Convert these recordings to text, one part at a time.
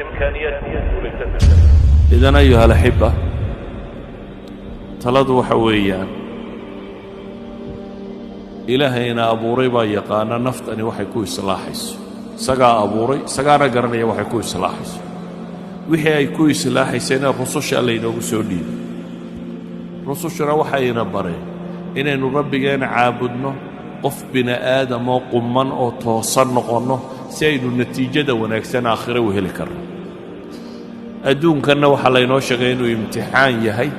Imkaaniyaadku guulaysan kartaa. إذن أيها الأحبة, taladu waxa weeyaan, Ilaahayna abuuray baa yaqaana naftani waxay ku islaaxayso. Isagaa abuuray, isagaana garanaya waxay ku islaaxayso. Wixii ay ku islaaxaysayna rususha laynoogu soo dhiibay. Rusushuna waxayna bareen inaynu Rabbigeena caabudno, qof bini aadamoo qumman oo toosan noqonno, si aynu natiijada wanaagsan aakhire u heli karno. Adduunkanna waxaa laynoo sheegay inuu imtixaan yahay.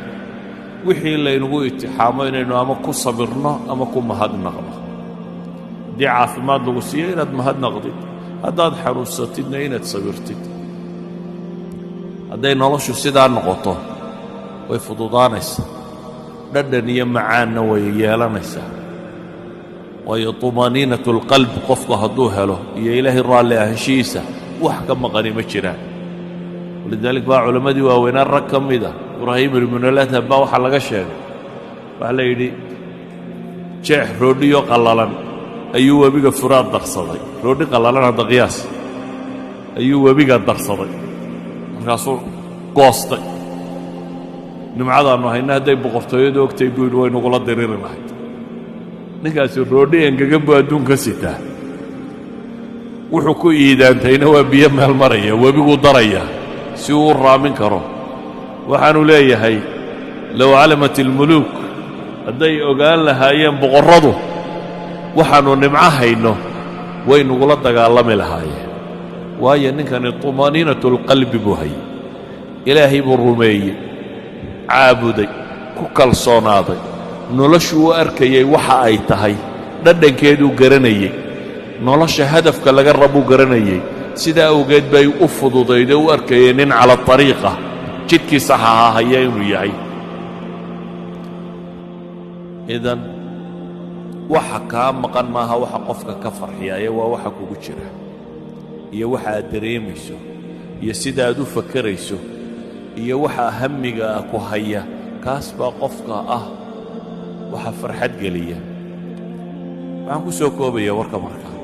Wixii laynagu imtixaamo inaynu ama ku sabirno ama ku mahadnaqno. Haddii caafimaad lagu siiyo, inaad mahadnaqdid. Haddaad xanuunsatidna, inaad sabirtid. Hadday noloshu sidaa noqoto, way fududaanaysaa, dhadhan iyo macaanna way yeelanaysaa. Waayo, طمأنينة القلب qofku hadduu helo iyo Ilaahay raalli ahaanshihiisa, wax ka maqani ma jiraan. ولذلك baa culammadii waaweynaa rag ka mida, Ibraahim ibnuladham baa waxaa laga sheegay, waxaa la yidhi jeex roodhiyo qallalan ayuu webiga Furaad darsaday. Roodhi qallalan, hadda qiyaas, ayuu webiga darsaday, markaasuu goostay. "Nimcadaannu hayna hadday boqortooyadu ogtay," buu yidhi, "way nugula diriri lahayd." Ninkaasi roodhi engegan buu adduunka sitaa, wuxuu ku iidaantayna waa biyo meel maraya, webiguu daraya si uu u raamin karo. Waxaanu leeyahay: لو علمت الملوك, hadday ogaan lahaayeen boqorradu waxaannu nimco hayno, way nugula dagaalami lahaayeen. Waayo, ninkani طمأنينة القلب buu hayay. Ilaahay buu rumeeyey, caabuday, ku kalsoonaaday. Noloshuu u arkayay waxa ay tahay, dhadhankeeduu garanayey, nolosha hadafka laga rabuu garanayey. Sidaa awgeed bay u fududaydee u arkayeen nin على طريقة, jidkii saxahaa haya inuu yahay. إذن waxa kaa maqan maaha waxa qofka ka farxiyaaye, waa waxa kugu jira iyo waxa aad dareemayso iyo sida aad u fakerayso iyo waxa hamiga ah ku haya. Kaas baa qofka ah waxa farxad geliya. Waxaan ku soo koobaya warka markaa: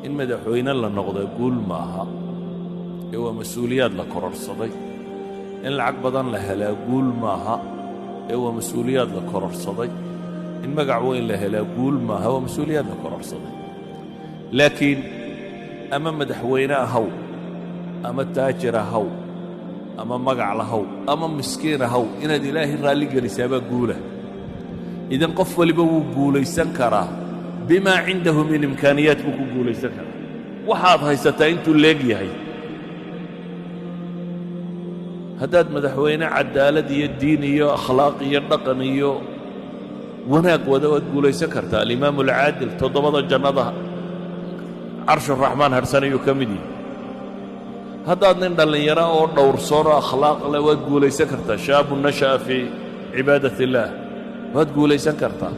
in madaxweyne la noqda guul maaha, ee waa mas-uuliyaad la kororhsaday. In lacag badan la helaa guul maaha, ee waa mas-uuliyaad la kororhsaday. In magac weyn la helaa guul maaha, waa mas-uuliyaad la kororhsaday. Laakiin ama madaxweyne ahaw, ama taajir ahaw, ama magac lahaw, ama miskiin ahaw, inaad Ilaahay raalli gelisaabaa guula. إذن qof waliba wuu guulaysan karaa. بما عنده من إمكانيات buu ku guulaysan karaa. Waxaad haysataa intuu leeg yahay, haddaad madaxweyne cadaalad iyo diin iyo akhlaaq iyo dhaqan iyo wanaag wada, waad guulaysan kartaa. الإمام العادل, toddobada jannada carshuraxmaan hadhsanayuu ka mid yihi. Haddaad nin dhallinyaro oo dhowrsoonoo akhlaaq leh, waad guulaysan kartaa. شاب نشأ في عبادة الله, waad guulaysan kartaa.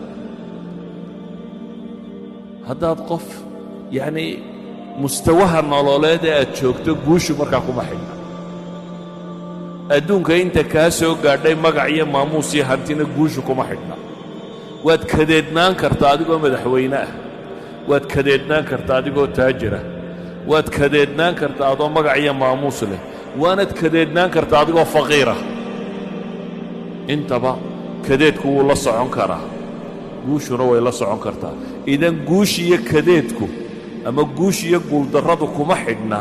Haddaad qof, yacnii, mustawaha nololeed ee aad joogto, guushu markaa kuma xidhna. Adduunka inta kaa soo gaadhay magac iyo maamuus iyo hantina guushu kuma xidhna. Waad kadeednaan kartaa adigoo madaxweyne ah, waad kadeednaan kartaa adigoo taajira, waad kadeednaan kartaa adoo magac iyo maamuus leh, waanad kadeednaan kartaa adigoo faqiirah. Intaba kadeedku wuu la socon karaa, guushuna way la socon kartaa. إذن guush iyo kadeedku ama guush iyo guuldarradu kuma xidhna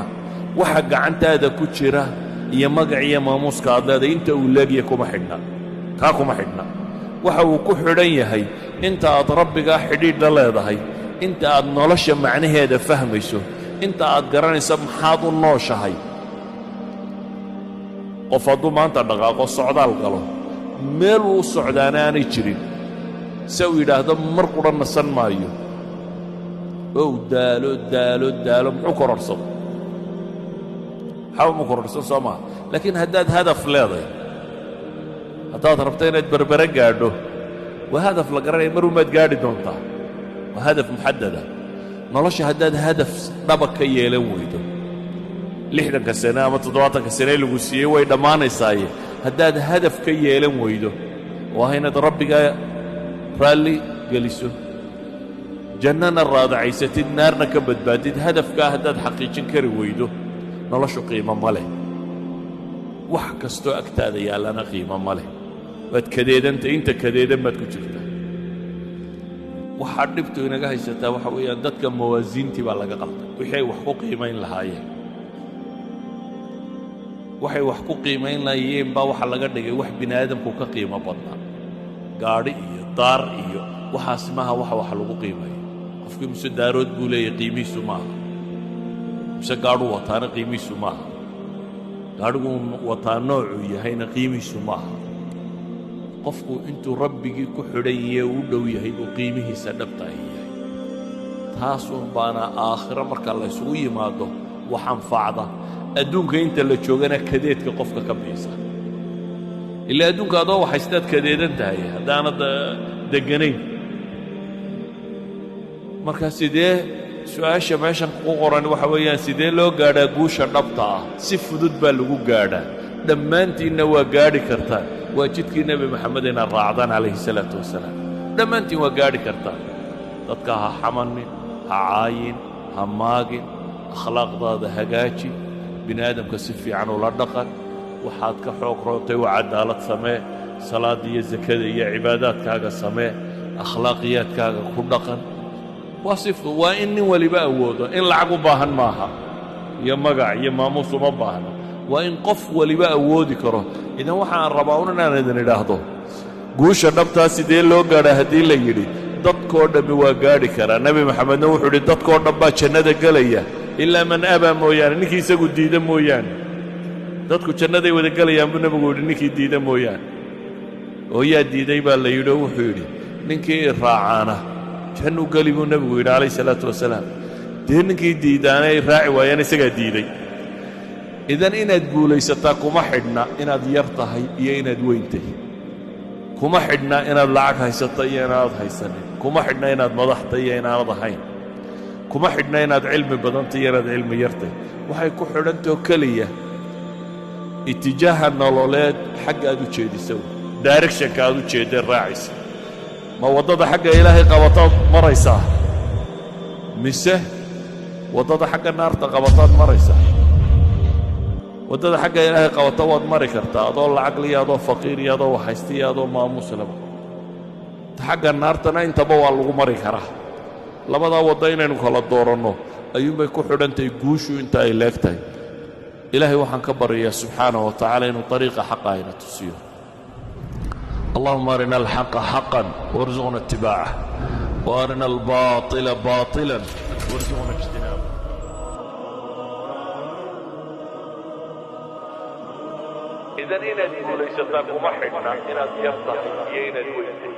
waxa gacantaada ku jira iyo magac iyo maamuuska aad leedahay inta uu leegya. Kuma xidhna kaa, kuma xidhna. Waxa uu ku xidhan yahay inta aad Rabbigaa xidhiidh la leedahay, inta aad nolosha macnaheeda fahmayso, inta aad garanayso maxaad u nooshahay. Qof hadduu maanta dhaqaaqo, socdaal galo, meel uu u socdaana aanay jirin, se uu yidhaahdo mar qudha nasan maayo, oo uu daalo, daalo, daalo, muxuu kororhsado? Waxba ma kororhsan, soo maha? Laakiin haddaad hadaf leedahay, haddaad rabto inaad Berbere gaadho, waa hadaf la garanaya, marumaad gaadhi doontaa. Waa hadaf محدد. Nolosha haddaad hadaf dhaba ka yeelan weydo, 60-ka sane ama 70-ka sane lagu siiyey way dhammaanaysaaye, haddaad hadaf ka yeelan weydo oo ah inaad Rabbigaa raalli geliso. Jannana raadacaysatid, naarna ka badbaadid. Hadafkaa haddaad xaqiijin kari weydo, noloshu qiimo ma leh. Wax kastoo agtaada yaallana qiimo ma leh. Waad kadeedantay, inta kadeedan baad ku jirtaa. Waxaa dhibtu inaga haysataa waxa weeyaan, dadka mawaasiintii baa laga qalday. Wixii ay wax ku qiimayn lahaayeen, waxay wax ku qiimayn lahaayeen baa waxaa laga dhigay wax bini aadamku ka qiimo badnaa. Gaadhi iyo daar iyo waxaas maaha waxa wax lagu qiimayo. Qofkii mise daarood buu leeyahy qiimihiisu maaha, mise gaadhuu wataana qiimihiisu maaha, gaadhiguu wataa noocuu yahayna qiimihiisu maaha. Qofku intuu Rabbigii ku xidhan yahe u dhow yahay buu qiimihiisa dhabta ay yahay. Taasuun baana aakhiro marka la ysugu yimaado wax anfacda, adduunka inta la joogana kadeedka qofka ka biisa. Ilaa adduunka adoo waxaystaad kadeedan tahay haddaanad degganayn. Marka sidee, su-aasha meeshan ku qoran waxa weeyaan, sidee loo gaadhaa guusha dhabta ah? Si fudud baa lagu gaadhaa, dhammaantiinna waa gaadhi kartaan. Waa jidkii Nebi Moxamed inaad raacdaan calayhi salaatu wasalaam. Dhammaantiin waa gaadhi kartaan. Dadka ha xamanin, ha caayin, ha maagin, akhlaaqdaada hagaaji, bini aadamka si fiican ula dhaqan, waxaad ka xoog roontay waa caddaalad samee, salaadda iyo sakada iyo cibaadaadkaaga samee, akhlaaqiyaadkaaga ku dhaqan. Waa si fudud, waa in nin waliba awoodo. In lacag u baahan maaha iyo magac iyo maamuus uma baahna, waa in qof waliba awoodi karo. Idan waxaan rabaa un inaan idin idhaahdo, guusha dhabtaa sidee loo gaadhaa haddii la yidhi, dadkoo dhammi waa gaadhi karaa. Nebi Moxamedna wuxuu yidhi, dadkoo dhan baa jannada gelaya ilaa man abaa mooyaane, ninkii isagu diida mooyaane. Dadku jannaday wada gelayaan buu nebigu yidhi, ninkii diida mooyaane. Oo yaa diiday baa la yidhi, oo wuxuu yidhi, ninkii i raacaana jannuu geli buu nebigu yidhi calayh salaatu wasalaam. Dee ninkii diidaana ay raaci waayaan isagaa diiday. Idan inaad guulaysataa kuma xidhna inaad yar tahay iyo inaad weyntahy, kuma xidhna inaad lacag haysato iyo inaanad haysanin, kuma xidhna inaad madaxta iyo inaanad ahayn, kuma xidhna inaad cilmi badantay iyo inaad cilmi yartay. Waxay ku xidhantao keliya itijaaha nololeed xagga aad u jeedisa, directionka aad u jeedee raacaysa. Ma waddada xagga Ilaahay qabataad maraysaa mise waddada xagga naarta qabataad maraysaa? Waddada xagga Ilaahay qabata waad mari kartaa adoo lacag liyo, adoo faqiir iyo, adoo waxaysta iyo, adoo maamuus leba. Ta xagga naartana intaba waa lagu mari karaa. Labadaa waddo inaynu kala dooranno ayuunbay ku xidhantahay guushu inta ay leeg tahay. Ilaahay waxaan ka baryayaa subxaanaه wa tacaala inuu طariiqa xaqa ayna tusiyo. اللهم أرنا الحق حقا وارزقنا اتباعه، وأرنا الباطل باطلا وارزقنا اجتنابه. Idan inaad guulaysataa kuma xidhna inaad yar tahay iyo inaad weyntahay.